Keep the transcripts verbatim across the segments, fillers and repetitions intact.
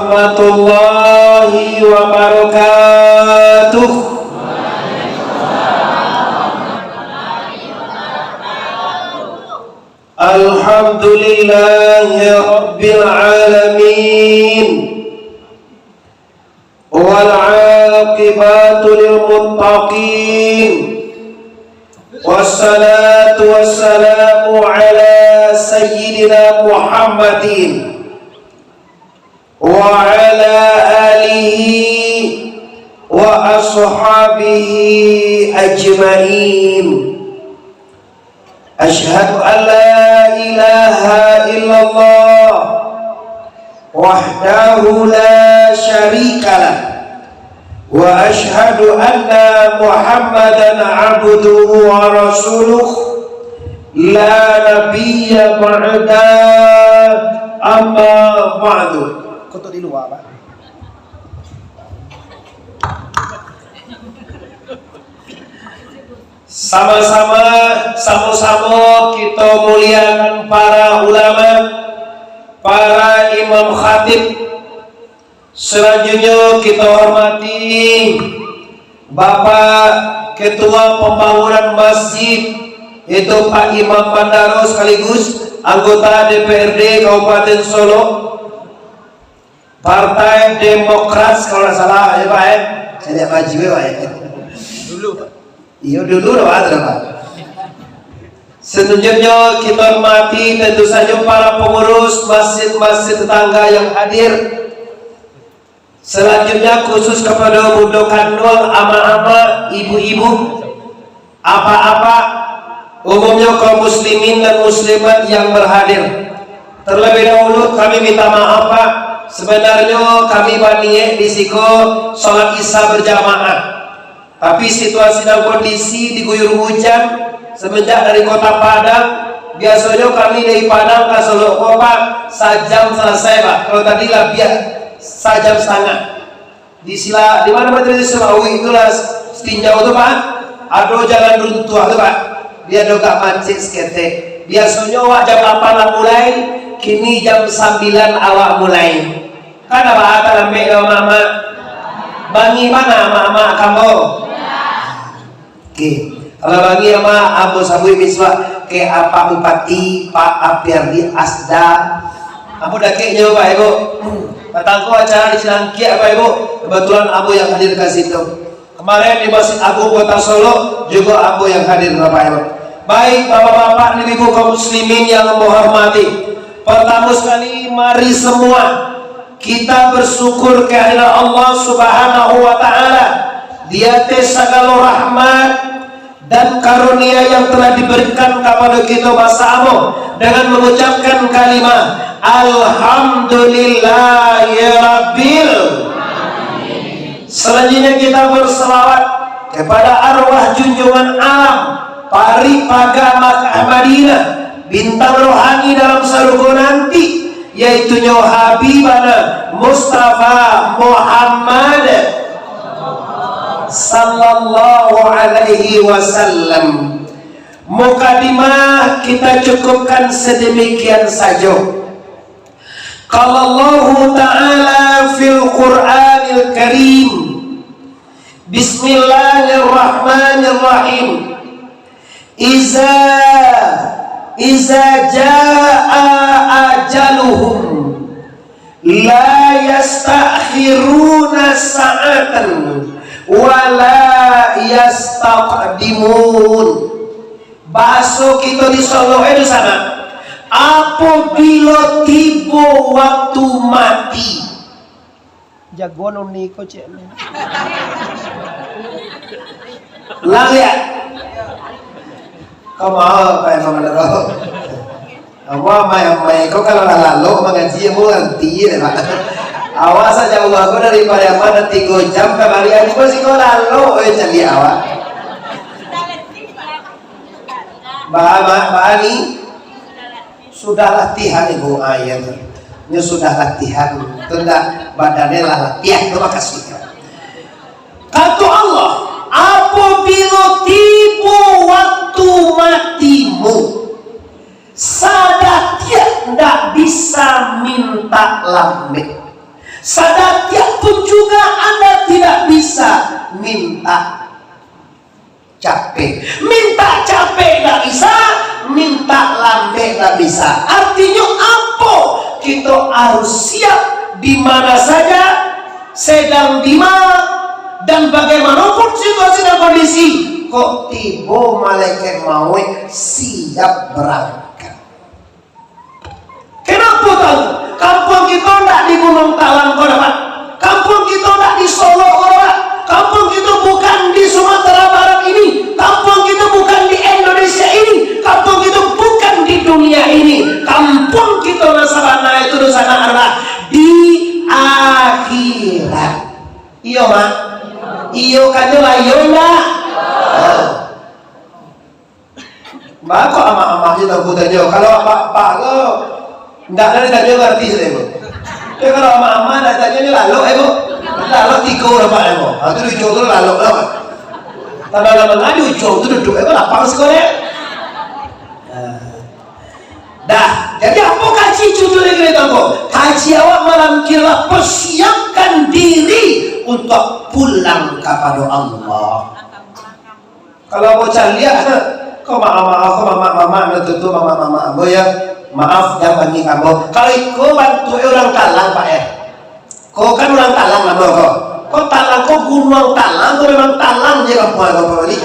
warahmatullahi wabarakatuh. Alhamdulillahi rabbil alamin. Wal aqibatu lil muttaqin. Wassalatu wassalamu ala sayyidina Muhammadin wa ala alihi wa ashabihi ajmain. Asyhadu an la ilaha illallah wahdahu la syarikalah, wa asyhadu anna Muhammadan abduhu wa rasuluh, la nabiyya ba'da, amma ba'du. Kotok di lua, Pak. Sama-sama, samo-samo kito muliakan para ulama, para imam khatib. Selanjutnyo kito hormati Bapak Ketua Pembangunan Masjid, yaitu Pak Imam Bandaro sekaligus anggota D P R D Kabupaten Solok. Partai Demokrat, kalau ndak salah, ya, Pak, eh. Caliak baju, ya, Pak, eh. Dulu, Pak. Iyo, dulu, Pak, tu, Pak. Selanjutnyo, kita hormati, tentu saja, para pengurus masjid-masjid tetangga yang hadir. Selanjutnya, khusus kepada bundo kanduang, ama-ama, ibu-ibu, apak-apak, umumnya kaum muslimin dan muslimat yang berhadir. Terlebih dahulu kami minta maaf, Pak. Sebenarnya kami baniat di siko salat Isya berjamaah. Tapi situasi dan kondisi diguyur hujan semenjak dari Kota Padang, biasanya kami dari Padang ka Solok ko, Pak, sajam selesai, Pak. Kalau tadi labiah sajam setengah. Di sila, di mana majelis Selawi itulah, Setinjau tu, Pak. Ado jalan runtuah tu, Pak. Dia ado agak macet saketek. Biasonyo awak jam lapan lah mulai, kini jam sambilan awak mulai. Kan ado baa talambek dek amak-amak? Bangih bana amak-amak kambo? Oke. Kalau bangih, amak, ambo sabuik bisuak ka Pak Bupati, Pak Apiardi Asda. Ambo dakeknyo, Pak Ibu. Patang ko acara di Cilangkiak, Pak Ibu. Kebetulan ambo yang hadir ka situ. Kemarin di Masjid Agung Kota Solok juga ambo yang hadir, Bapak Ibu. Baik, Bapak-bapak, Ibu-ibu kaum muslimin yang ambo hormati. Pertama sekali, mari semua kita bersyukur kehadirat Allah Subhanahu wa Ta'ala di atas segala rahmat dan karunia yang telah diberikan kepada kita bersama dengan mengucapkan kalimah Alhamdulillahirabbil. Selanjutnya, kita berselawat kepada arwah junjungan alam, Parik Paga Makkah Madinah, bintang rohani dalam sarugo nanti, yaitunyo Habibana Mustafa Muhammad sallallahu alaihi wasallam. Mukadimah kita cukupkan sedemikian sajo. Qala Allahu Ta'ala fil Qur'anil Karim, Bismillahirrahmanirrahim. Iza, iza jaa ajaluhum, la yastakhiruna sa'atan, wa la yastaqdimun. Bahaso kito di Solok e tu sanak, apobilo tibo waktu mati, jago nuni ko, cek. Lariak. Kau mau apa yang mana roh? Ambo amai-amai ko kalau lah lalok mangaji, ambo nganti deh, Pak. Awak sajauah ko dari Pariaman tigo jam kamari, ambo masih ko lalok, eh, caliak awak. Ba, ba, ba ni sudah latihan, Ibu, ah, iya tu. Nyo sudah latihan, tu ndak, badannya lah latihan, tu makasih. Kato Allah, apobilo tibo waktu matimu, sadatiak ndak bisa mintak lambek. Sadatiak pun juga Anda tidak bisa minta capek. Minta capek ndak bisa, minta lambek ndak bisa. Artinyo apo? Kito harus siap di mana saja, sedang di ma, dan bagaimanapun situasi dan kondisi, kok tibo malaikat mauik, siap berangkat. Kenapo tahu? Kampuang kito ndak di Gunung Talang ko, Pak. Kampuang kito ndak di Solok ko, Pak. Kampuang kito bukan di Sumatera Barat ini. Kampuang kito bukan di Indonesia ini. Kampuang kito bukan di dunia ini. Kampuang kito nan sabana itu, dunsanak, adalah di akhirat. Iyo, Mak? Iyo, kanyo lah, iyo ndak? Ah. Baa kok amak-amak je takuik tanyo. Kalau apak-apak ko, ndak ado ditanyo ngarati sajo ko. Tapi kalau amak-amak ndak tanyo ni lalok, eh, ko. Lalok tigo nampak, eh, ko. Ha, tu di ujuang tu lalok lah, Pak. Tando lah manga di ujuang tu duduak, eh, ko, lapang siko, eh. Nah. Dah, jadi apo kaji cucu negeri tanggo? Kaji awak malam kini lah, persiapkan diri untuk pulang kepada Allah. Kalau ambo caliak, ko maaf-maaf, ko mamak-mamak, nan tuo-tuo mamak-mamak ambo, yo. Maaf, jan bangih ka ambo. Kalau iko bantuaknyo urang Talang, Pak, eh. Ko kan urang Talang namo ko. Ko Talang, ko Gunuang Talang, ko memang Talang je kampuang ko, Pak Wali.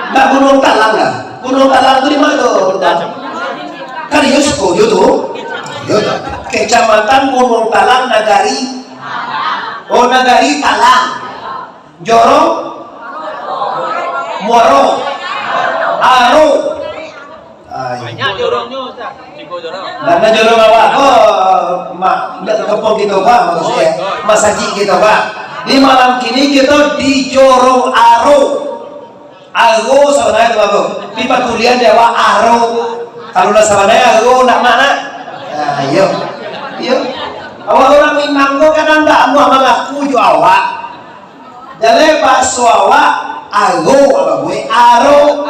Ndak Gunuang Talang lah. Gunuang Talang tu di ma tu? Kan iyo siko, yo tu. Yo tu. Kecamatan Gunuang Talang, nagari. Oh, nagari Talang. Jorong? Muaro? Aro? Ai. Banyak jorongnyo, Ustaz. Ciko jorong. Karena jorong awak ko, mak, ndak kampuang kito, Pak, maksudnyo. Masajik kito, Pak. Di malam kini kito di Jorong Aro. Aro sabananyo tu, Pak. Tapi patulian di awak Aro. Kalau lah sabananyo Aro, ndak mak nak? Nah, iyo. Iyo. Awak urang Minang ko kadang ndak amuah mangaku jo awak. Jaleh baso awak, Aro, apo buek? Aro.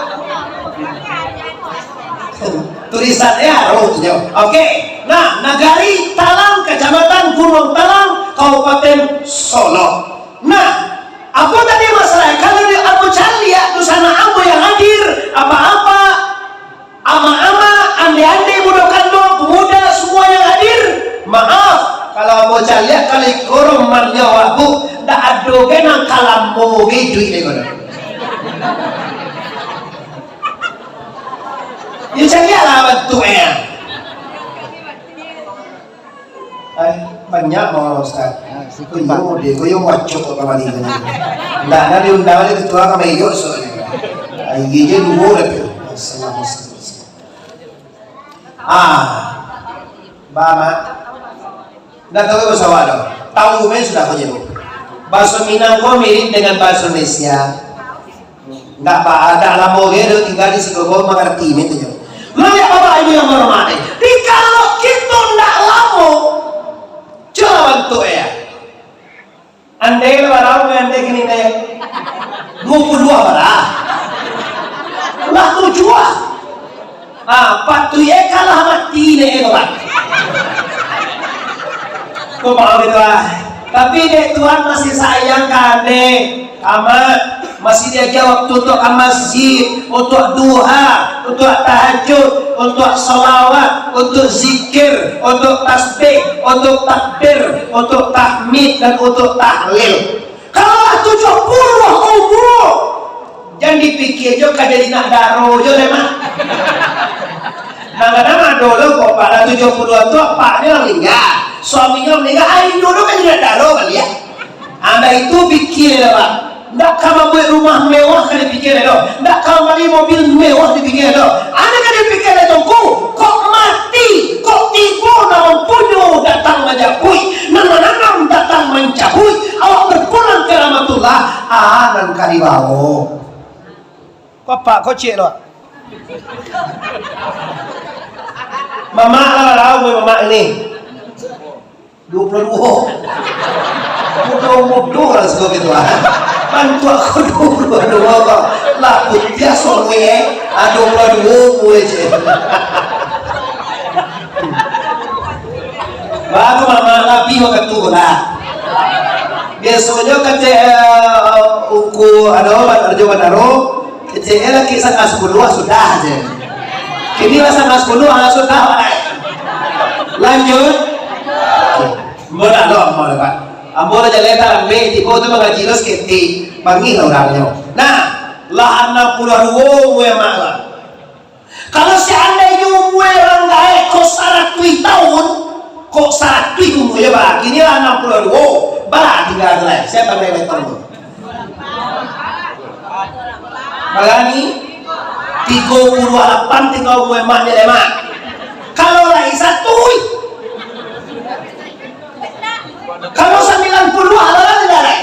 Tulisannyo Aro tu nyo. Oke. Nah, Nagari Talang, Kacamatan Gunuang Talang, Kabupaten Solok. Nah, apo tadi masalah? Kalau di, ambo caliak tu sanak ambo yang hadir, apak-apak, amak-amak, ande-ande, budo kandang, pemuda, semua yang hadir, maaf, kalau ambo caliak kali korong mannyo awak, Bu, ndak ado ge nan ka lamo ge iduik dek ko. Yo, caliaklah bantuaknyo. Ai, banyak mah, Ustaz. Ah, sikit, Pak. Iyo, deh, ko iyo wacok kok kamari ko. Ndak, ndak diundang aja ketua kami iyo, soalnya. Ai, iyo je duo dah tu. Assalamualaikum. Ah, Bamak. Ndak tahu bahaso awak doh. Tahu me sudah ko je, Bu. Bahaso Minang ko mirip dengan bahaso Indonesia. Ndak ba-, ndak lamo ge do tingga di siko ko, mangarati me tu nyo. Mangko Bapak Ibu yang berhormat, dikalo kito ndak lamo, cubo bantuak ya. Andai lah barang, andai kini teh. Duo puluah barang. Lah tujuah. Ah, patuik e kalah mati dek e, kawan. Ko maaf itu ah. Tapi dek Tuhan masih sayang ka ande, Amak, masih diagiah waktu untuk ka masjid, untuk duha, untuk tahajud, untuk salawat, untuk zikir, untuk tasbih, untuk takbir, untuk tahmid, dan untuk tahlil. Kalau lah tujuah puluah umur, jan dipikia jo ka jadi nak daro jo deh, Mak. Nah, kadang ado lo kok, Pak, lah tujuah puluah tu, apaknyo lah maningga, suaminyo maningga, ah, inyo tu ka jadi nak daro kali ya. Anda itu pikia deh, Pak. Ndak ka mambuek rumah mewah ka dipikia deh doh. Ndak ka mambali mobil mewah dipikia deh doh. Anda ka dipikia deh, Tuanku, kok mati, kok tibo nan mampunyo datang manjapuik, nan mananam datang mancabuik, awak berpulang ka rahmatullah, ah, nan ka dibawo. Ko apak ko ciek tu. Mamak lah, lah, mamak ni. Duo puluah duo. Mudo-mudo lah suko gitu ah. Bantuak ko duo puluah duo ko. Lah putiah suami eh. Ah, duo puluah duo kue je. Baru mamak lah Wakatu lah. Biasonyo kecek, eh, ungku, ado, Rajo Bandaro, kecek laki sangat sapuluah sudah je. Kini lah sangat sapuluah, ah, sudah, Pak. Lanjut. Ambo dah lo, ambo dah, Pak. Ambo lah jaleh talambek, tibo tu mangaji lo saketek. Bangih lah urangnyo. Nah, lah anam puluah duo umua amak lah. Kalau seandainyo umua urang gaek ko saratuih taun, kok saratuih umuanyo, ba, kini lah anam puluah duo, bara tingga tu lai? Sia pandai baetong tu? Bara ni? Tigo puluah lapan tingga umua emaknyo lai, Mak. Kalau lai saratuih, kalau sambilan puluah, bara tingga lai?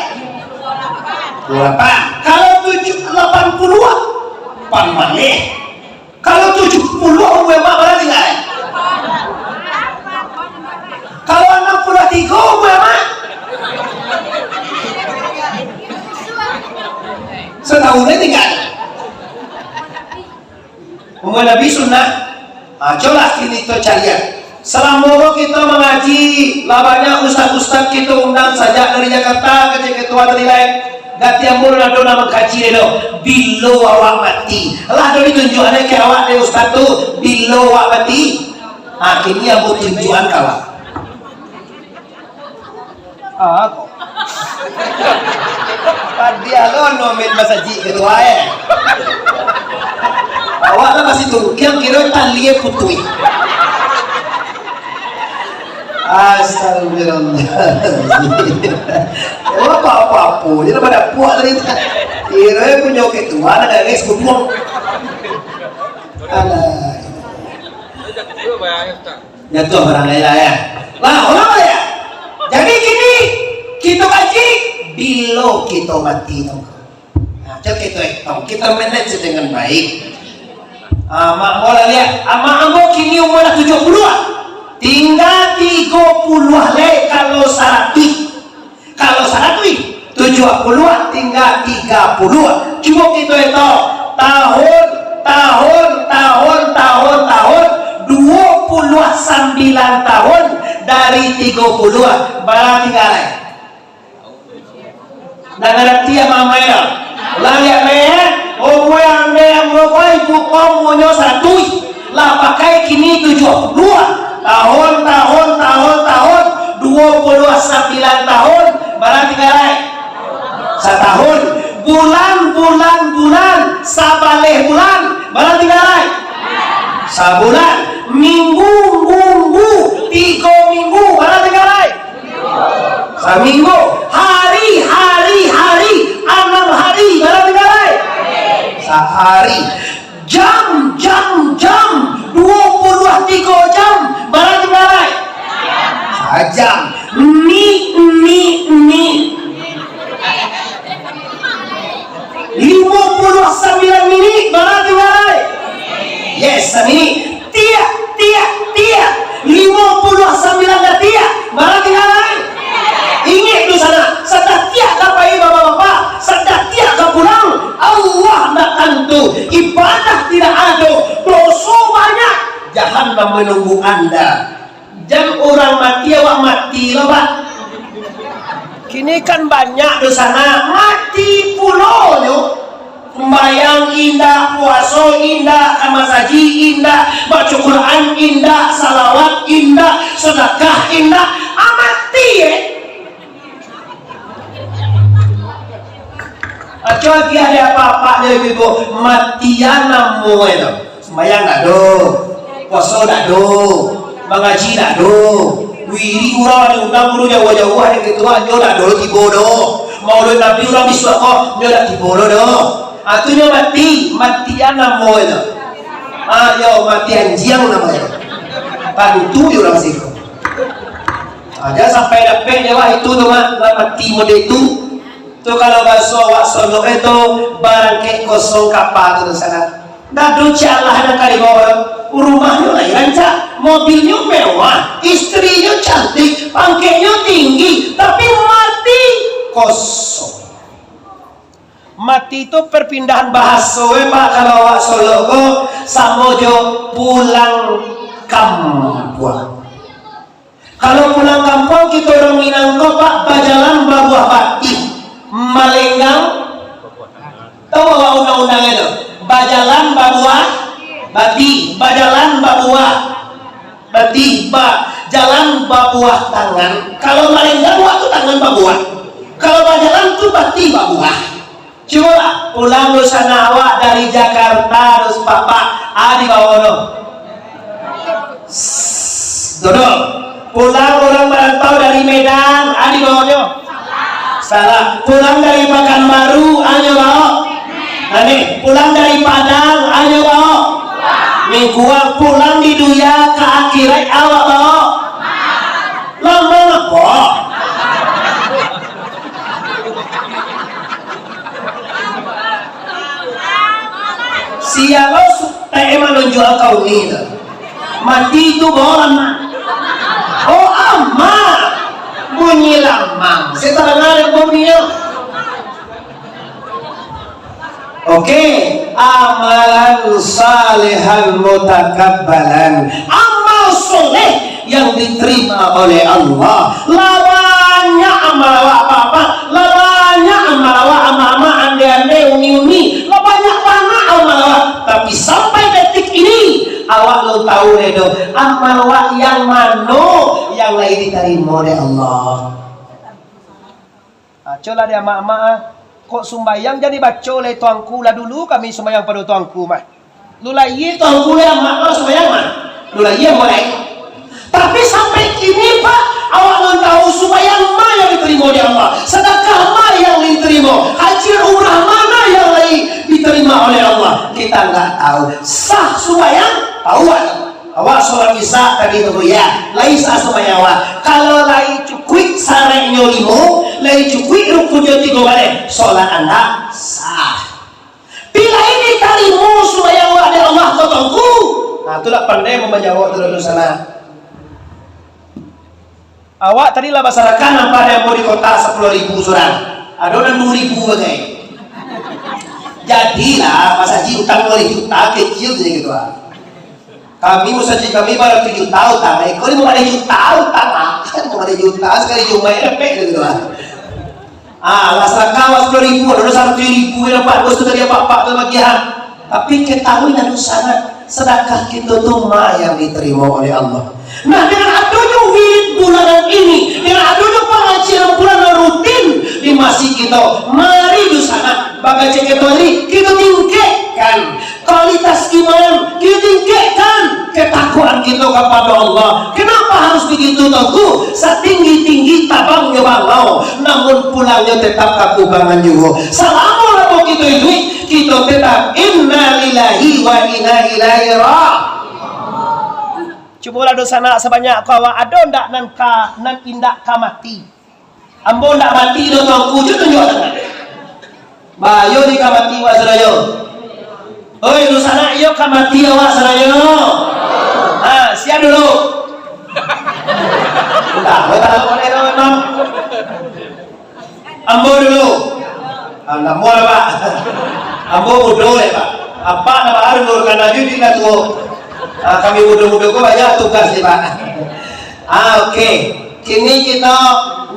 Duo puluah lapan. Kalau tujuah, lapan puluah, pan maleh. Kalau tujuah puluah umua emak bara tingga lai? Kalau anam puluah tigo umua emak, satahun lai tingga. Umua Nabi sunnah. Ah, colah kini kito caliak. Salamo ko kito mangaji, lah banyak ustaz-ustaz kito undang sajak dari Jakarta ka Jakarta tadi lai. Gati ambo lah ado nan mangkaji dek do. Bilo awak mati? Lah ado ditunjuakan ka awak dek ustaz tu, bilo awak mati? Ha, kini ambo tunjuakan ka awak. Ah, ko. Padiah lo no main masajik ketua, eh. Awak lah masih tungkiang, kiro tali putuih. Astagfirullah. Awak apa-apa je lah pada puak tadi. Kiro punyo ketua nak garis kutuang. Alah. Jatuah barang lain lah, ya. Lah, ulang baliak, ya. Jadi kini, kito kaji, bilo kito mati tu. Nah, cak kito etong, kito manage dengan baik. Ah, mak, mo lah liek, amak ambo kini umua lah tujuah puluah. Tingga tigo puluah lai kalau saratuih. Kalau saratuih, tujuah puluah tingga tiga puluah. Cubo kito etong, tahun, tahun, tahun, tahun, tahun, duo puluah sambilan tahun dari tigo puluah, bara tingga lai? Ndak ngarati amak-amak tu. Lah liek meh, umua andeh ambo ko ibu ko umuanyo saratuih. Lah pakai kini tujuah puluah. Tahun, tahun, tahun, tahun, duo puluah sambilan tahun, bara tingga lai? Satahun. Bulan, bulan, bulan, sabaleh bulan, bara tingga lai? Sabulan. Minggu, minggu, tigo minggu, bara tingga lai? Saminggu. Hari, hari, hari, anam hari, bara tingga lai? Sahari. Jam, jam, jam, duo puluah tigo jam, bara tingga lai? Sajam. Minit, minit, minit. Limo puluah sambilan minit, bara tingga lai? Yes, saminit. Tiak, tiak, tiak. Limo puluah sambilan datiak, bara tingga lai? Ingek tu sanak, sadatiak ka pai bapak-bapak, sadatiak ka pulang, Allah ndak tantu, ibadah tidak ado, doso banyak, jahanam menunggu anda. Jan urang mati, awak mati lo, Pak. Kini kan banyak do sanak, mati pulo nyo. Sumbayang indak, puaso indak, ka masajik indak, baco Quran indak, salawat indak, sedekah indak, ah, mati, eh. Aco agiah dek apak-apak dek ibu-ibu, matian namo itu. Sumbayang dak ado, puaso dak ado, mangaji dak ado. Wirid urang diundang guru jauah-jauah dek ketua, nyo dak ado tibo doh. Maulid Nabi urang bisuak ko, nyo dak tibo doh. Ah, tu nyo mati, matian namo itu. Ah, yo, mati anjiang namo itu. Tantu di urang siko. Ah, jan sampai dapek nyo lah itu tu mah, lah mati mode itu. Tu kalau baso awak Solok e tu, barangkek kosong kapa tu, tu sanak. Ndak ado calah nan ka dibawa. Rumahnyo lai rancak, mobilnyo mewah, istrinyo cantik, pangkeknyo tinggi, tapi mati kosong. Mati tu perpindahan bahaso e, Pak, kalau awak Solok ko samo jo pulang kampuang. Kalau pulang kampuang kito urang Minang ko, Pak, bajalan babuah batih, malenggang, tahu awak undang-undang itu? Bajalan babuah batih, bajalan babuah batih, ba-, jalan babuah tangan. Kalau malenggang, awak tu tangan babuah. Kalau bajalan tu batih babuah. Cubolah, pulang dunsanak awak dari Jakarta, dus Bapak, a di bawah tu. Dodol. Pulang urang marantau dari Medan, a di bawah nyo. Salah. Pulang dari Pakanbaru, a nyo bawah. Aneh. Pulang dari Padang, a nyo bawah. Mingkuang pulang di dunia ka akhirat awak bawah. Lama apo? Sia lo su-, T M manunjuak ka uni tu. Mati tu bolan, Mak. Oh, amak. Bunyi lamang. Saya tak dengar bunyi tu. Oke, amalan salehan mutakabbalan. Amal soleh yang diterima oleh Allah. Lah banyak amal awak, Bapak. Lah banyak amal awak, amak-amak, ande-ande, uni-uni. Lah banyak bana amal awak. Tapi sampai detik ini, awak alun tahu lai doh, amal awak yang mano yang lai ditarimo dek Allah. Ah, colah dek amak-amak, ah. Kok sumbayang jan dibaco lai tuangku, lah dulu kami sumbayang pado tuangku mah. Lu lahia tuangku lai amak mah sumbayang mah. Lu lahia mulai. Tapi sampai kini, Pak, awak alun tahu sumbayang ma yang ditarimo dek Allah, sadakah ma yang ditarimo, haji umrah ma yang lai ditarimo oleh Allah. Kita nggak tahu. Sah sumbayang, tahu awak. Awak sholat Isya tadi tu, ya, lai sah sumbayang awak. Kalau lai cukuik sareknyo limo, lai cukuik rukunnyo tigo baleh, sholat anda sah. Pi lai ditarimo sumbayang awak dek Allah ko, Tuangku? Nah, tu lah pandai manjawab tu, dunsanak. Awak tadi lah basadakah, nampak dek ambo di kotak sapuluah ribu surang. Ado nan duo ribu bagai. Jadilah, Mas Haji utang duo ribu juta, kecil sajo gitu, ah. Kami, musajik kami, baratuih juta utang, iko limo baleh juta utang, ah. Limo baleh juta sakali Jumaik dapek, gitu, ah. Ah, lah sadakah awak sapuluah ribu, ado saratuih ribu, yo, Pak, bos tu tadi, Pak, Pak, tu bagian. Tapi ketahuilah, dunsanak, sadakah kito tu ma yang ditarimo oleh Allah. Nah, dengan adonyo wirid bulanan ini, dengan adonyo pangajian bulanan rutin di masjid kito, mari, dunsanak, bakecek kito tadi, kito tingkekkan kualitas iman, kito tingkekkan ketakwaan kito kapado Allah. Kenapa harus begitu, Tuangku? Satinggi-tinggi tabangnyo bangau, namun pulangnyo tetap ka kubangan juo. Salamo-lamo kito iduik, kito tetap inna lillahi wa inna ilaihi ra-. Cubolah, dunsanak sabanyak ko, awak ado ndak nan ka, nan indak ka mati? Ambo ndak mati doh, Tuangku, cubo tunjuak tangan. Bah, iyo ni ka mati awak sadonyo. Oi, dunsanak, iyo ka mati awak sadonyo. Ha, sia dulu. Entah, awak tak tahu mana memang. Ambo dulu. Ah, ndak amuah lah, Pak. Ambo mudo lai, Pak. Apak ndak baharu, karano juo lah tuo. Ah, kami mudo-mudo ko banyak tugas ni, Pak. Ah, oke. Kini kito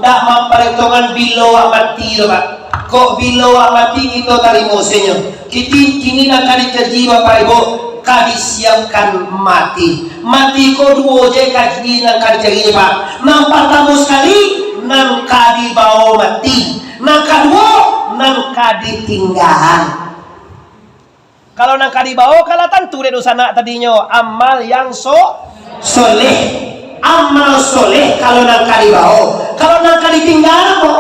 ndak mampahitungan bilo awak mati tu, Pak. Kok bilo awak mati kito tarimo senyo. Kini, kini nan ka dikaji, Bapak Ibu, ka disiapkan mati. Mati ko duo je kaji nan ka dicari, Pak. Nan partamo sakali, nan ka dibao mati. Nan kaduo, nan ka ditinggaan. Kalau nan ka dibao, kan lah tantu dek dunsanak tadinyo, amal yang so-, soleh. Amal soleh kalau nan ka dibao. Kalau nan ka ditinggaan apo?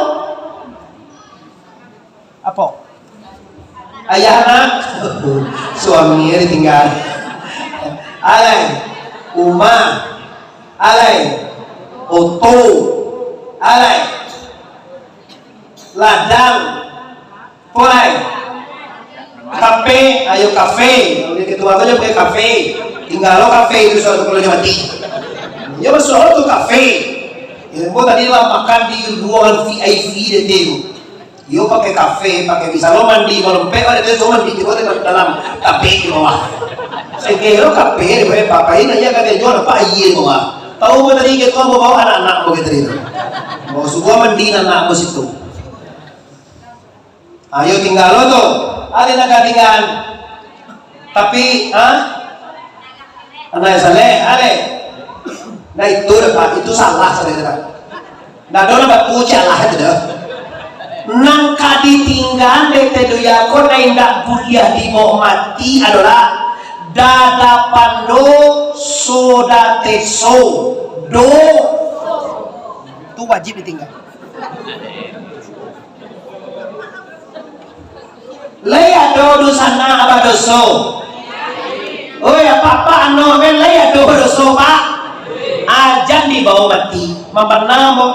Apo? Ayah anak, suami ditinggaan. Alai, umah. Alai, oto. Alai, ladang. Apo lai? Kafe, ayo kafe. Kalau dia ketua tu aja pakai kafe. Tinggal lo kafe itu suatu kalau dia mati. Dia masuk tu kafe. Ilmu tadi lah makan di ruangan V I P dia tu. Yo pakai kafe, pakai bisa lo mandi, malempek ada tu mandi di bawah dalam, tapi di bawah. Segelo kafe, di bawah pakai, nah, iya kata jual apa iya di bawah. Tahu mo tadi ketua bawa anak-anak mo tadi tu. Mau subuah mandi anak mo situ. Ayo tingga lo tu. Ade nak ka tinggaan. Tapi, ha? Anak yang saleh, ade. Nah itu dah, Pak. Itu salah saudara. Ndak ado lah baku cialah aja dah. Nan ka ditinggaan dek Teh Doya ko nan indak buliah dibaok mati adolah dadapan do, soda teso, do. Tu wajib ditinggaan. Lai ado dunsanak badoso? Oi, apak-apak ano kan lai ado badoso, Pak? Ajan dibaok mati. Mampanang, Bang.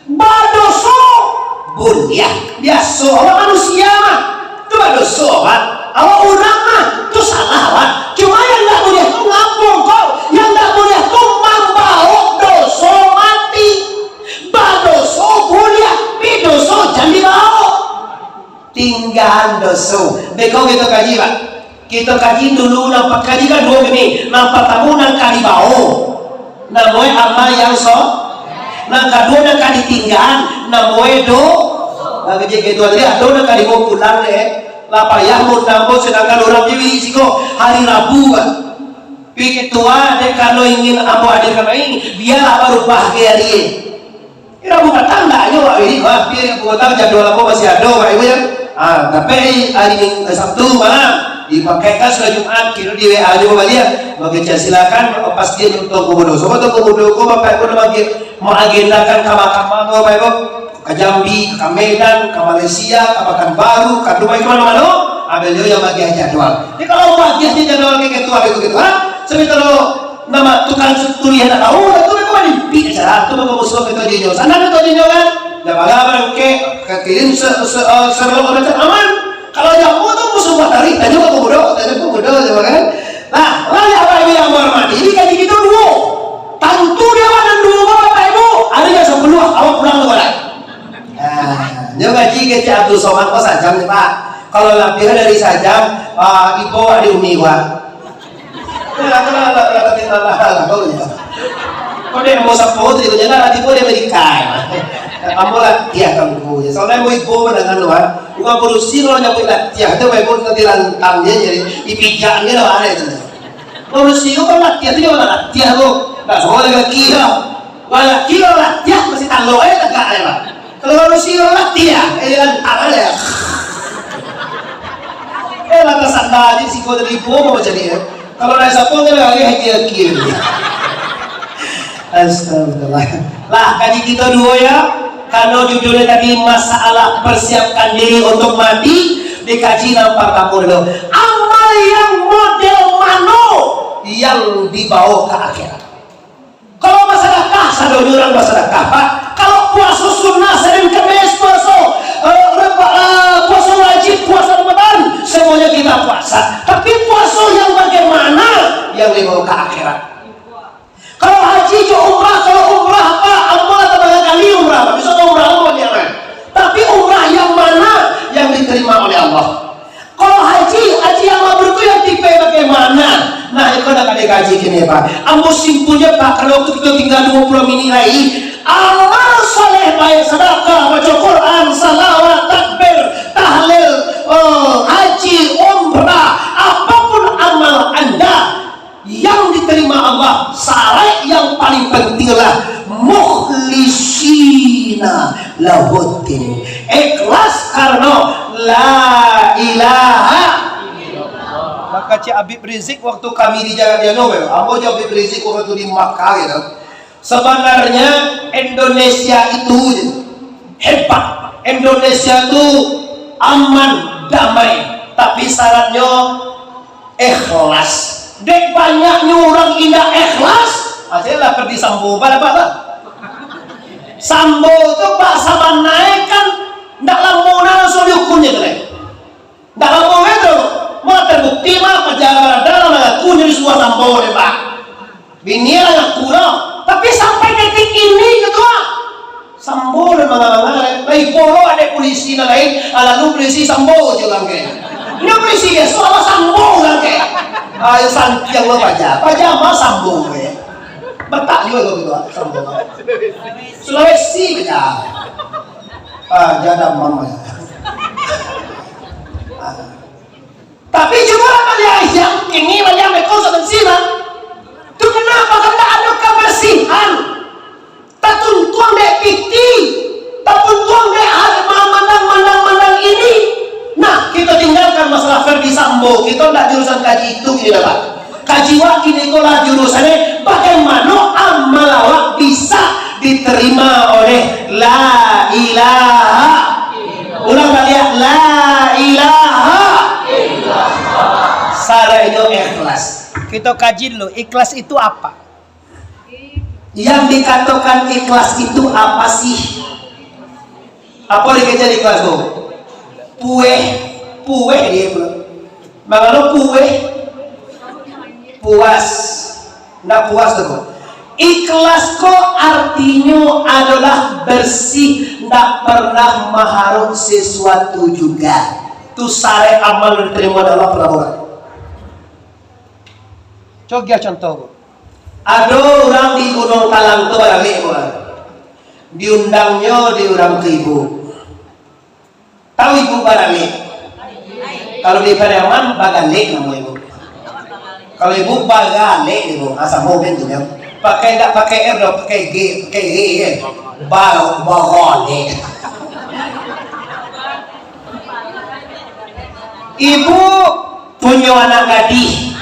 Badoso buliah, biaso awak manusia mah. Tu badoso awak, awak urang mah. Tu salah awak. Cuma yang ndak buliah tu ngapo kau? Yang ndak buliah tu mambaok doso mati. Badoso buliah, pi doso jan dibaok. Tinggaan doso. Beko kito kaji, Pak. Kito kaji dulu, nan pa-, kaji kan duo kini. Nan partamo nan ka dibaok, namoe amal yang so-, nan kaduo nan ka ditinggaan, namoe do-, nah, kecek kito tadi, ado nan ka dibaok pulang, eh. Lah payah mo nambah, sadangkan urang di siko hari Rabu, Pak. Pi ketua, dek kalau ingin ambo hadirkan lai, bialah barubah ke hari, eh. Kiro Rabu patang ndak ayo, Pak, wih, wah, pi Rabu patang jadwal ambo masih ado, Pak Ibu, ya. Ah, tapi hari Ming-, eh, Sabtu malam, dipakaikan sudah Jumat, kiro di W A aja baliak. Maka silakan, pas dia nonton komodo. Sobat tu komodo, ko Bapak Ibu nak bagi, mengagendakan kamar-kamar, Bapak Ibu. Ka Jambi, ka Medan, ka Malaysia, ka Pakanbaru, ka Dubai, ka mano-mano, ah, beliau yang bagi jadwal. Jadi kalau bagi jadwal kayak gitu, kayak gitu, ha? Sampai kalau nama tukang tulisan nak tahu, itu mereka mah mimpi acara, tu mereka musuh kita dinyo. Sana kita dinyo kan? Dah bala barangkek, ka kirim se-, se-, eh, serlok macam aman. Kalau jamu tu musuh matahari, tanya ke pemuda, tanya ke pemuda, coba kan? Nah, lah ya, Bapak Ibu yang menghormati, ini kaji kita duo. Tantu dia awak nan duo, Bapak Ibu, ada yang sepuluh, awak pulang ke barat. Nah, nyo ngaji kecek Abdul Somad ko sajam ni, Pak. Kalau labiah dari sajam, ah, ibo awak di umi, Pak. Lah, lah, lah, lah, lah, lah, lah, lah, lah. Kau dia mau sapo tu, dia lah, tibo di Amerika, ya. Ambo latiah kan, Bu. Soalnya mau ibo mendengar, Pak. Bukan produksi kalau nyampe latiah tu, Pak Ibu, nanti lantang dia jadi, dipijaknya lah, ada itu. Manusia kan latiah tu, dia latiah tu. Tak semua lagi latiah. Laki lo latiah masih talok, eh, tagak, eh, Pak. Kalau manusia lo latiah, eh, lantang aja. Eh, lantas anda aja siko tadi ibu mau jadi, eh. Kalau naik sapo, kan lagi haki-haki. Astagfirullah. Lah, kaji kita duo ya. Kalau judulnya tadi masalah persiapkan diri untuk mati, dikaji nan partamo dulu. Amal yang model mano yang dibawa ke akhirat? Kalau basadakah, sadonyo urang basadakah, Pak. Kalau puaso sunnah, Senin Kemis puaso, eh, reba-, eh, puaso wajib, puaso Ramadan, semuanya kita puasa. Tapi puaso yang bagaimana yang dibawa ke akhirat? Kalau haji jo umrah, kalau umrah, Pak, ambo lah tabanga kali umrah, Pak. Bisa umrah ambo ni, Pak. Tapi umrah yang mana yang diterima oleh Allah? Kalau haji, haji yang mabrur tu yang tipe bagaimana? Nah, itu nak ada kaji kini, Pak. Ambo simpulnya, Pak, kalau waktu kita tinggal dua puluh minit lagi, amal soleh baik sedekah, baca Quran, salawat, takbir, tahlil, eh, haji, umrah, apapun amal anda, yang diterima Allah, syarat yang paling penting adalah mukhlisina lahuddin. Ikhlas karena la ilaha illallah. Maka cik Habib Rizik waktu kami di Jalan Jano, ambo jo Habib Rizik waktu di Makkah gitu. Sebenarnya Indonesia itu hebat. Indonesia itu aman, damai. Tapi syaratnya ikhlas. Dek banyaknyo urang indak ikhlas, aja lah pergi Sambo, balapak lah. Sambo tu, Pak, sabananyo kan ndak lamo nah langsung dihukumnyo tu, deh. Ndak lamo kan tu. Mah terbukti mah, paja barada lah mangaku jadi suah Sambo, deh, Pak. Bini lah ngaku lah. Tapi sampai detik ini, Ketua, Sambo lah manga-manga, eh. Lai polo adek polisi nan lain, ah, lalu polisi Sambo je urang ke. Inyo polisi biaso, awak Sambo urang ke. Ayo, santiang lo paja. Paja mah sambung, eh. Batak juo lo gitu, ah, sambung. Sulawesi paja. Ah, jadam mama. Ah. Tapi cubo lah baliak ayam, kini baliak meko sabansi lah. Tu kenapa? Kan ndak ado kabarsihan. Tatuntuang dek piti, tatuntuang dek hal ma-, mandang, mandang, mandang ini. Nah, kita tinggalkan masalah Ferdi Sambo. Kita ndak jurusan kaji itu, gitu dah, Pak. Kaji wak kini ko lah jurusannyo, bagaimana amal awak bisa diterima oleh la ilaha. Ulang baliak, la ilaha. Sarainyo ikhlas. Kita kaji dulu, ikhlas itu apa? Yang dikatakan ikhlas itu apa sih? Apa dikecek ikhlas tu? Pueh, pueh dia pulo. Mangano pueh? Puas. Ndak puas tu, ko. Ikhlas ko artinyo adalah bersih, ndak pernah maharok sesuatu juga. Tu sarai amal diterima dek Allah pernah buat. Cogiah contoh, Bu. Ado urang di Gunuang Talang tu baralek, Bu. Diundangnyo di urang tu ibu. Tahu ibu baralek? Kalau di Pariaman, bagalek namo ibu. Kalau ibu bagalek ibu, asa momen tu kan. Pakai, ndak pakai R doh, pakai G, pakai G kan. Ba-, bagalek. Ibu punyo anak gadih,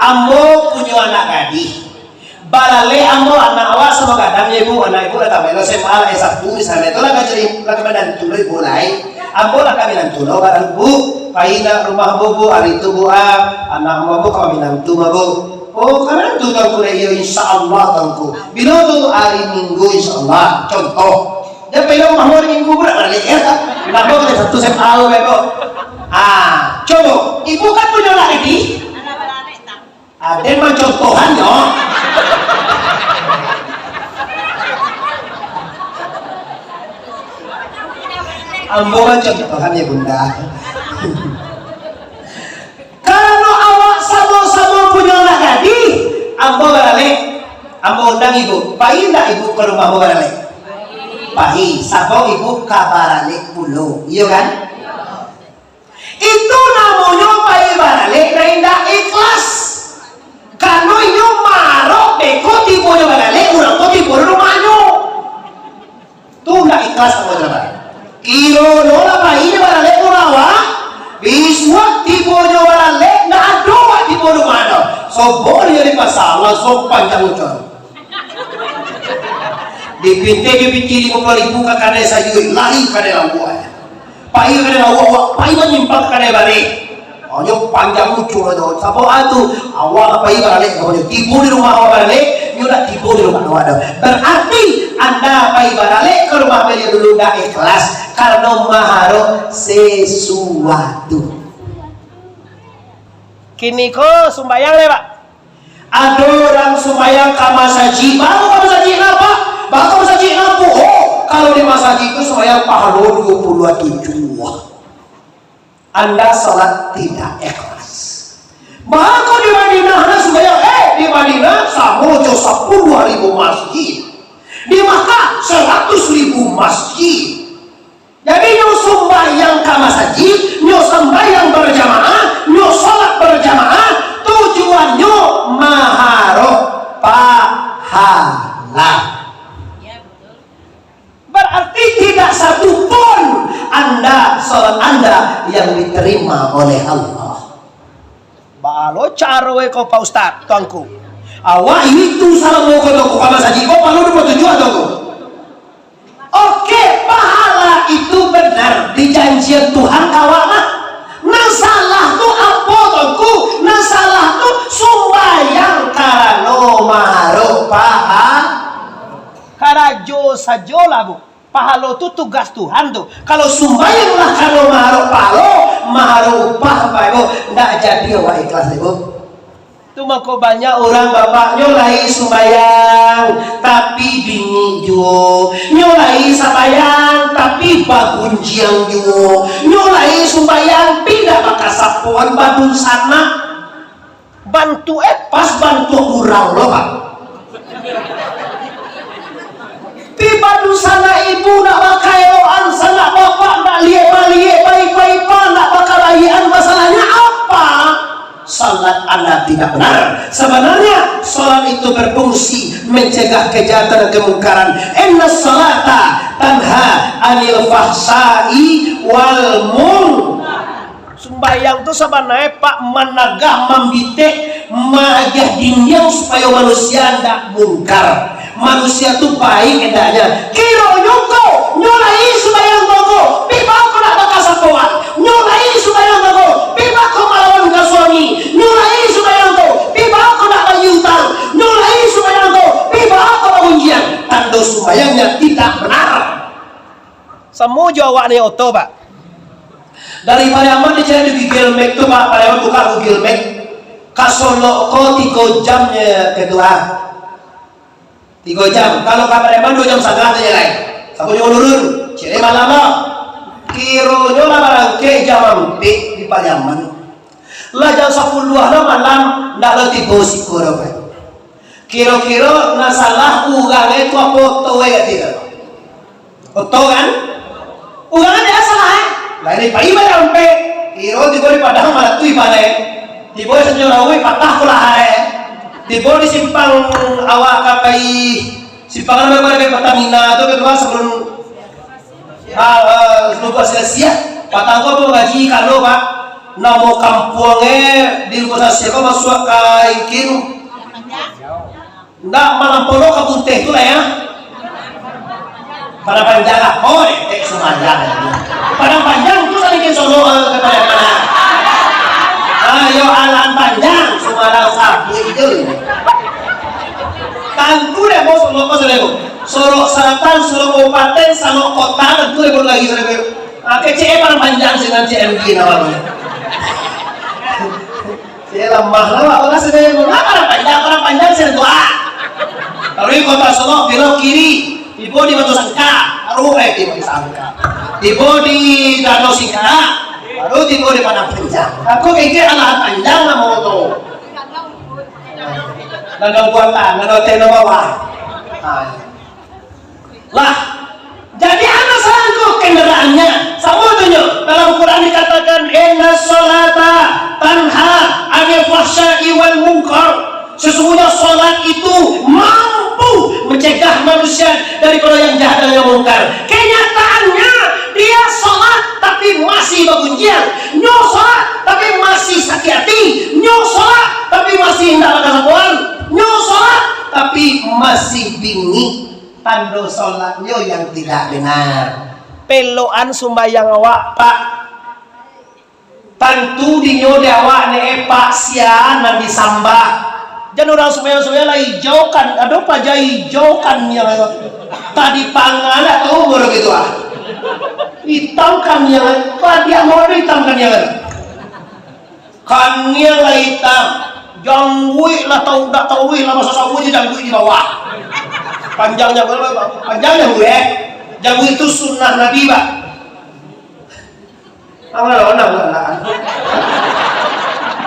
ambo punyo anak gadih. Baralek ambo, anak awak samo gadang jo ibu, anak ibu lah tamain S M A, lah S satu di sana, itu lah ka jadi, lah ka minantu lo ibu lai. Ambo lah ka minantu lo barang, Bu, pai nak rumah ambo, Bu, ari tu, Bu, ah, anak ambo, Bu, ka minantu mah, Bu. Oh, ka minantu Tuanku, lah, iyo, insya Allah, Tuanku. Bilo tu? Ari Minggu, insya Allah. Contoh. Jan pai rumah hari Minggu pulo baliak, yo. Namo kito satu S M A lo, beko. Ah, cubo, ibu kan punyo anak gadih. Ah, den mah contohannyo. Ambo mah contohan yo, Bunda. Karano awak samo-samo punyo anak gadih, ambo baralek, ambo undang ibu. Pai ndak ibu ka rumah ambo baralek? Pai, sabab ibu ka baralek pulo, iyo kan? Itu namonyo pai baralek nan indak ikhlas. Karano inyo maarok beko tibonyo baralek, urang ko tibo di rumahnyo. Tu ndak ikhlas, ambo kecek. Kironyo lah pai nyo baralek ka rumah awak, bisuak tibonyo baralek, ndak ado awak tibo di rumah tu. Sobok nyo di pasa, langsuang panjang ucap. Dipintai jo pitih limo puluah ribu ka kadai sayua, lari ka kadai lauak. Pai ka kadai lauak, awak pai manyimpang ka kadai bareh. Nyo panjang ucap tu. Sabab tu, awak pai baralek ka rumah nyo. Tibo di rumah awak baralek, nyo ndak tibo di rumah awak tu. Berarti, anda pai baralek ka rumah baliau dulu ndak ikhlas, karano maarok sesuatu. Kini ko sumbayang lai, Pak. Ado urang sumbayang ka masajik. Baa ka masajik napa? Baa ka masajik napa? Oh, kalau di masajik tu sumbayang pahalo duo puluah tujuah. Anda salat tidak ikhlas. Baa ka di Madinah na sumbayang? Eh, di Madinah samo jo sapuluah ribu masjid. Di Makkah, saratus ribu masjid. Jadi, nyo sumbayang ka masajik, nyo sumbayang berjamaah, nyo salat berjamaah, tujuannyo maarok pahala. Berarti tidak satu pun anda, salat anda yang diterima oleh Allah. Baa lo caro e ko, Pak Ustaz, Tuanku? Awak itu salamo ko, Tuanku, ka masajik ko, pahalo duo puluah tujuah, Tuanku. Oke, pahala itu benar dijanjian Tuhan ka awak mah. Nan salah tu apo, Tuanku? Nan salah tu sumbayang karano maarok paha-, karajo sajolah, Bu. Pahalo tu tugas Tuhan tu. Kalau sumbayang lah karano maarok pahalo, maarok upah, Bapak Ibu, ndak jadi awak ikhlas, Ibu. Tu mako banyak urang, Bapak, nyo lai sumbayang, tapi bingik juo. Nyo lai sumbayang, tapi bagunjiang juo. Nyo lai sumbayang, tapi ndak bakasapoan badunsanak. Bantuak eh pas bantuak urang lo, Pak. Pi badusanak ibu nak bakaeloan, sanak bapak nak liek-maliek, baipa-ipa nak bakabaikan, masalahnyo apa? Salat anda tidak benar. Sebenarnya salat itu berfungsi mencegah kejahatan dan kemungkaran. Inna salata tanha anil fahsai wal munkar. Sumbayang tu sabananyo, Pak, managah, mambitek, maagiah dindiang supayo manusia ndak mungkar. Manusia tu baik hendaknya. Kironyo ko, nyo lai sumbayang ko, pi baa ko nak bakasapoan. Nyo lai sumbayang ko, pi baa ko malawan ka suami. Nyo lai sumbayang ko, pi baa ko nak bayia utang. Nyo lai sumbayang ko, pi baa ko bagunjiang. Tando sumbayangnyo tidak benar. Samo jo awak naiak oto, Pak. Dari Pariaman dicari di Google Map tu, Pak. Pariaman buka Google Map. Ka Solok ko tigo jam nyo ka tu, ah. Tigo jam. Kalau ka Pariaman duo jam satangah tu jalan. Samo jo nurun. Ciek malam lah. Kironyo lah barangkek jam ampek di Pariaman. Lah jam sapuluah lah malam, ndak lah tibo siko doh, Pak. Kiro-kiro nan salah urang e tu apo, oto e kecek tu? Oto kan? Urang e ndak salah, eh? Lah, ini pai baliak ampek. Kiro tibo di Padang Batu ibarat, eh. Tibo di Tanjuang Lauik, patah pulo, eh. Tibo di simpang awak ka pai, simpang nan ado Pertamina tu, ketua sebelum Ah, ah, lupa sia-sia. Patang ko mangaji kalo, Pak. Namo kampuang e di lupa sia-sia ko masuak ka Ingkin. Ndak, malampau lo ka Bunteh tu lah, ya. Padang Panjang lah. Oh, detek sumbayang. Padang Panjang tu saling ke Solo, eh, ke Padang Panjang. Ayo, Alan Panjang, Sumarang Sabuik tu. Tantu deh, bos, Solo, bos, deh, bos. Solok Selatan, Solok Kabupaten, Solok Kota, tantu lebih lagi, saudara. Ah, kecek e Padang Panjang, sinan C M G namanya. Saya lemah lah, Pak. Orang sedang ngomong, "Ah, Padang Panjang, Padang Panjang, saya tua." Lalu di Kota Solok, belok kiri, tibo di Batu Sangka, baru, eh, di Batu Sangka. Tibo di Danau Singkarak, baru tibo di Padang Panjang. Aku kecek alah panjang lah mau tu. Nan buatan, nan hotel nan bawah. Nah. Lah, jadi anak sangko kendaraannya. Samo tu nyo, dalam Quran dikatakan, "Inna salata tanha anil fahsya'i wal munkar." Sesungguhnya salat itu mampu mencegah manusia daripada yang jahat dan yang mungkar. Kenyataannya, dia salat tapi masih bagunjiang. Nyo salat tapi masih sakit hati. Nyo salat tapi masih indak bakasapoan. Nyo salat tapi masih bingik. Tando salatnyo yang tidak benar. Pelokan sumbayang awak, Pak. Tantu dinyo dek awak ne, Pak, sia nan disambah. Jan urang sumbayang-sumbayang lah ijaukan, ado paja ijaukan yang tadi pangan dak tahu baru gitu ah. Hitamkan yang, padiak mau hitamkan yang. Kaniang lah itam, jangguik lah tau dak tau weh lah, masa sawo je jangguik di bawah. Panjang jangguik, panjang jangguik, eh. Jangguik tu sunnah Nabi, Pak. Amal onang lah, lah.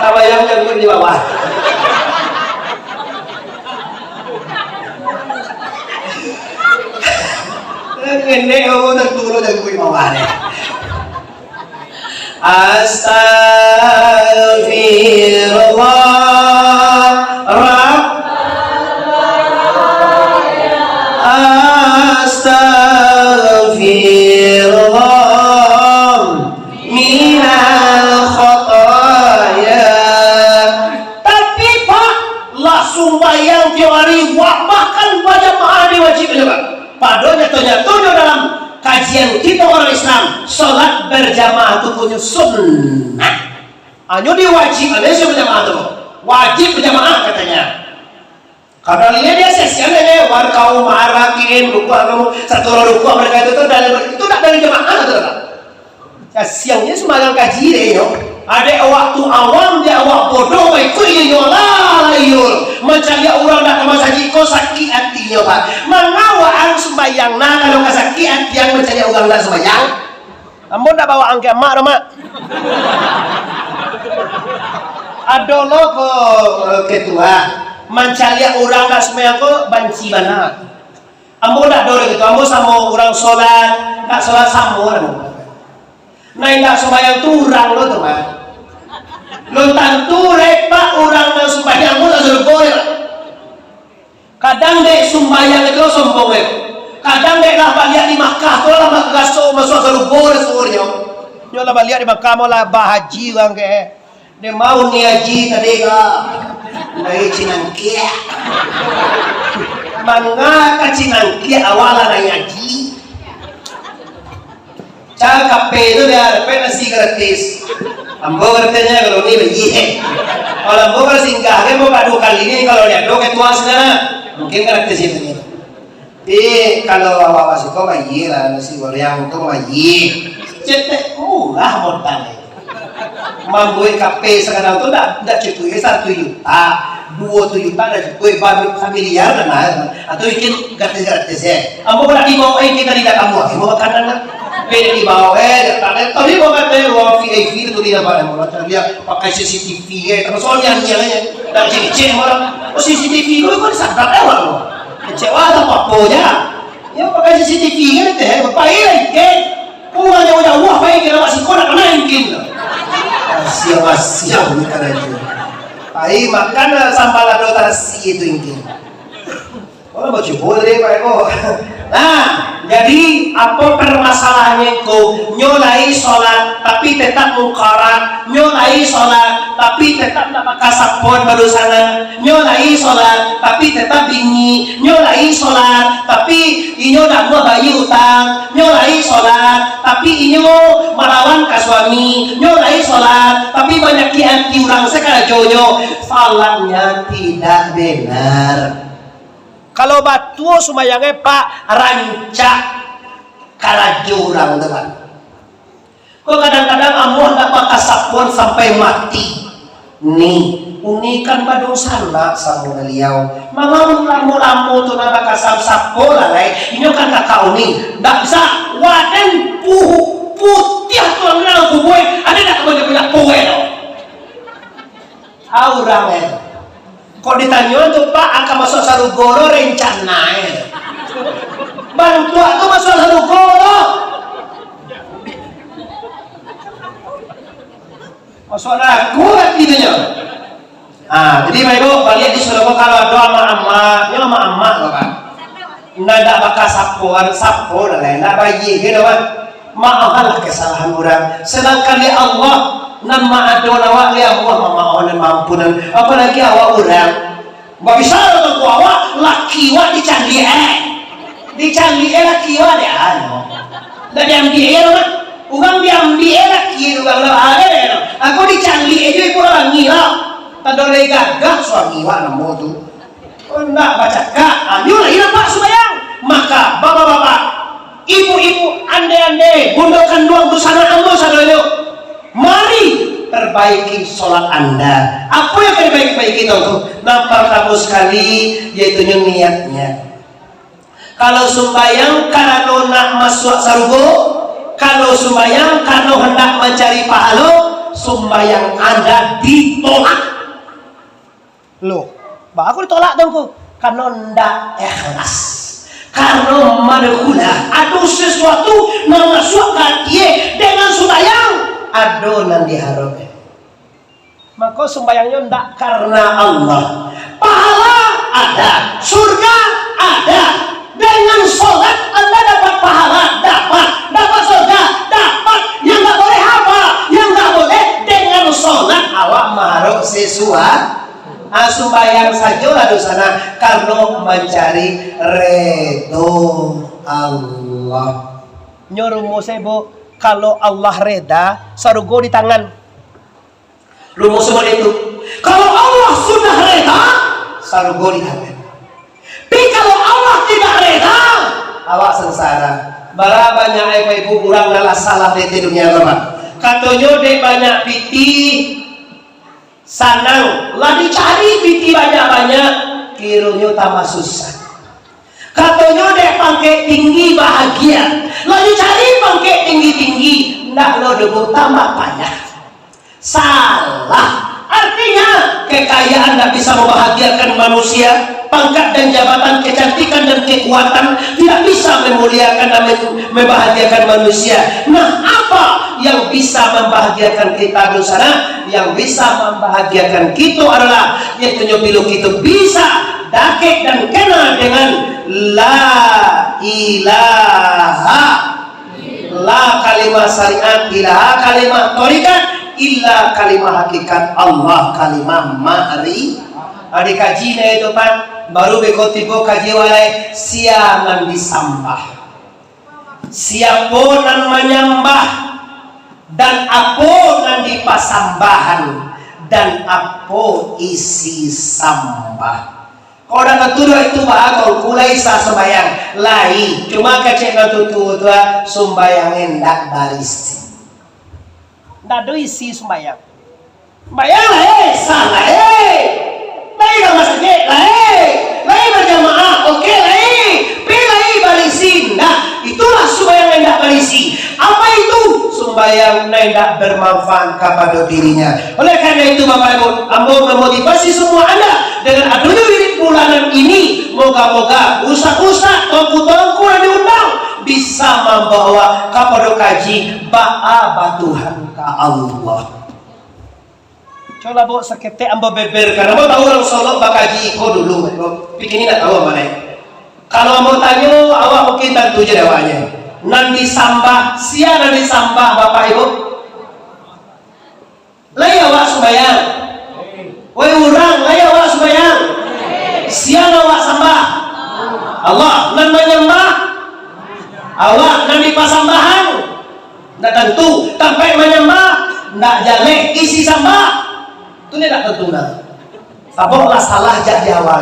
Tabayang jangguik di bawah. Ngenek, oh, terturun jangguik di bawah ni. Astagfirullah, Rab-, Astagfirullah minal khataya. Tapi, Pak, lah sumbayang tiok hari, wak, bahkan bajamaah ni wajib aja, Pak. Padahal nyato-nyatonyo dalam kajian kito urang Islam, salat berjamaah tu punyo sunnah. Hanyo diwajibkan aja bajamaah tu. Wajib bajamaah katanya. Karano inyo dia sia-sia deh, "Warkau ma'arakiin, rukuk kamu, satu rukuk mereka itu tuh dari, itu tak dari jamaah," tu, Pak. Sia-sia inyo sumbayang kaji deh, yo. Adek awak tu awam, dek awak bodoh, baikut inyo lah, lah, iyo. Mancaliak urang dak ka masajik ko sakik hati inyo, Pak. Manga waang sumbayang, nah, kalau ka sakik hati yang mancaliak urang dak sumbayang? Ambo ndak bawa angkek mak doh, Mak. Ado lo ko, eh, ketua, mancaliak urang dak sumbayang ko banci bana. Ambo dak ado dek itu, ambo samo urang solat, dak solat samo ambo. Nah, indak sumbayang tu urang lo tu mah. Lun tantu repak urang nan sumbayang ko dak sarugo dek. Kadang dek sumbayang itu sombong dek. Kadang dek lah baliak di Makkah tu lah raso masuak sarugo dek suhurnyo. Nyo lah baliak di Makkah mau lah bahaji urang ke. Dia mau ni haji tadi ka. Dari Cinangkiak. Manga ka Cinangkiak awak lah naik haji. Cakap tu dia dapat nasi gratis. Ambo katanya kalau ni bagi. Kalau ambo kalau singgah dia mau dua kali ni kalau dia dok ketua sana. Mungkin gratis itu ni. Tapi kalau awak masuk kau bayar lah nasi goreng tu bayar. Cetek murah modal. Mambuek kape sakadang tu ndak, ndak cukuik, eh, satu juta, duo tu juta ndak cukuik, eh, ba-, samiliar kan lah. Atau mungkin gratis-gratis, eh. Ambo pernah dibawa, eh, kita tidak kamu, eh, mau makanan lah. Beda dibawa, eh, datang, eh, tadi mau kata, eh, ruang V I P tu tidak apa, eh, mau datang dia pakai C C T V, eh, terus soalnya, eh, ndak cek-cek orang. Oh, C C T V tu kan sadar, eh, orang. Kecewa atau apa-apa je. Yo, pakai C C T V kan teh, bapak iya, kan? Urang jauah-jauah pai ka lawak siko nak kanai mungkin. Siang-siang ni kan aja. Pai makan lah sambal lado tarasi itu mungkin. Oh, bacubo tadi, Pak Eko. Nah, jadi apa permasalahannya ko? Nyo lai solat, tapi tetap mungkarat. Nyo lai solat, tapi tetap nak bakasapuan badosanan. Nyo lai solat, tapi tetap bingik. Nyo lai solat, tapi inyo dak mambayia utang. Nyo lai solat, tapi inyo malawan ka suami. Nyo lai solat, tapi manyakik ati urang sakarajonyo. Solatnya tidak benar. Kalau batua sumbayangnyo, Pak, rancak karajo urang tu, Pak. Ko kadang-kadang ambo handak bakasapuan sampai mati. Ni, uni kan badunsanak samo baliau. Mangau lamo-lamo tu nak bakasam sapo lah lai. Inyo kan kakak uni. Ndak bisa. Waden puhu putiah tulang dalam kubue. Ada ndak kamu jago nak puwe tu? Ah, urang, eh. Kok ditanyo tu, Pak, akan masuak sarugo lo rencana, eh. Bantuak tu masuak sarugo lo. Masuak neraka ati tu nyo. Ah, jadi, Bapak Ibu, baliak di sarugo kalau ado amak-amak, nyo amak-amak lo, Pak. Nan dak bakasapoan, sapo dah lah, dak bayie ge dah, Pak. Maahanlah kesalahan urang. Sedangkan dek Allah, nan maado awak, dek Allah mamaahan, mampunan. Apalagi awak urang. Babisa tu awak, laki awak dicaliak, eh. Dicaliak, eh, laki awak dek anu. Dak diambiak, eh, Pak. Urang diambiak, eh, laki urang dah ada, eh. Aku dicaliak, eh, juo ibu urang ngira. Tando lai gagah suami awak namo tu. Ndak bacakak, ah, nyo lai nampak sumbayang. Maka, bapak-bapak, ibu-ibu, ande-ande, bundo kanduang, dunsanak ambo sadonyo, mari perbaiki solat anda. Apo yang perbaiki-baiki tu? Nan partamo sakali, yaitu nyo niatnya. Kalau sumbayang karano nak masuak sarugo, kalau sumbayang karano handak mancari pahalo, sumbayang anda ditolak. Loh, baa kok ditolak tu, Ngku? Karano ndak ikhlas. Karano madakhulah, ado sasuatu nan masuak ka atie dengan sumbayang, ado nan diharapkan. Mako sumbayangnyo ndak karano Allah. Pahala ada, surga ada. Dengan solat anda dapat pahala, dapat, dapat surga, dapat. Yang ndak boleh apa? Yang ndak boleh dengan solat awak maharap sesuatu. Ah, sumbayang sajolah dunsanak karano mancari redo Allah. Nyo rumusnyo, Bu, kalau Allah reda, sarugo di tangan. Rumus seperti itu. Kalau Allah sudah reda, sarugo di tangan. Tapi kalau Allah tidak reda, awak sengsara. Bara banyak, eh, Bapak Ibu, urang nan lah salah di dunia tu, Pak. Katonyo dek banyak pitih, sanang. Lah dicari pitih banyak-banyak, kironyo tambah susah. Katonyo dek pangkek tinggi bahagia. Lah dicari pangkek tinggi-tinggi, ndak lo doh, Bu, tambah payah. Salah. Artinya Kekayaan tidak bisa membahagiakan manusia, pangkat dan jabatan, kecantikan dan kekuatan tidak bisa memuliakan dan mem-, membahagiakan manusia. Nah, apa yang bisa membahagiakan kita di sana? Yang bisa membahagiakan kita adalah, yaitu, bilo kita bisa dakek dan kenal dengan la ilaha, la kalimah syariat, ilaha kalimah torikat, illa kalimah hakikat, Allah kalimah ma'ri-. Ado kaji na itu, Pak. Baru beko tibo kaji walai, sia nan disambah, siapo nan manyambah, dan apo nan dipasambahan, dan apo isi sambah. Kok dak tantu doh itu, Pak, kok kulai sah sumbayang? Lai, cuma kecek nan tuo-tuo tu, ah, sumbayang indak barisi. Ndak ado isi sumbayang. Sumbayang lai, sah lai. Lai ka masajik lai. Lai bajamaah, oke lai. Pi lai barisi, ndak. Itulah sumbayang indak barisi. Apa itu? Sumbayang nan indak bermanfaat kapado dirinya. Oleh karena itu, Bapak Ibu, ambo memotivasi semua anda dengan adonyo wirid bulanan ini, moga-moga ustaz-ustaz, tuanku-tuanku yang diundang bisa mambawa kapado kaji baa batuhan ka Allah. Coba, Bu, saketek ambo beberkan. Ambo tahu urang Solok bakaji iko dulu, Bu. Pikini nak tahu ambo lai. Kalau ambo tanyo, awak mungkin tantu je jawabnyo. Nan disambah, sia nan disambah, Bapak Ibu? Lai awak sumbayang? Woi urang, lai awak sumbayang? Sia nan awak sambah? Allah. Nan manyambah? Awak. Nan dipasambahan? Ndak tantu. Tampek manyambah, ndak jaleh isi sambah. Tu ndak tantu nah. Sabab lah salah jak di awal.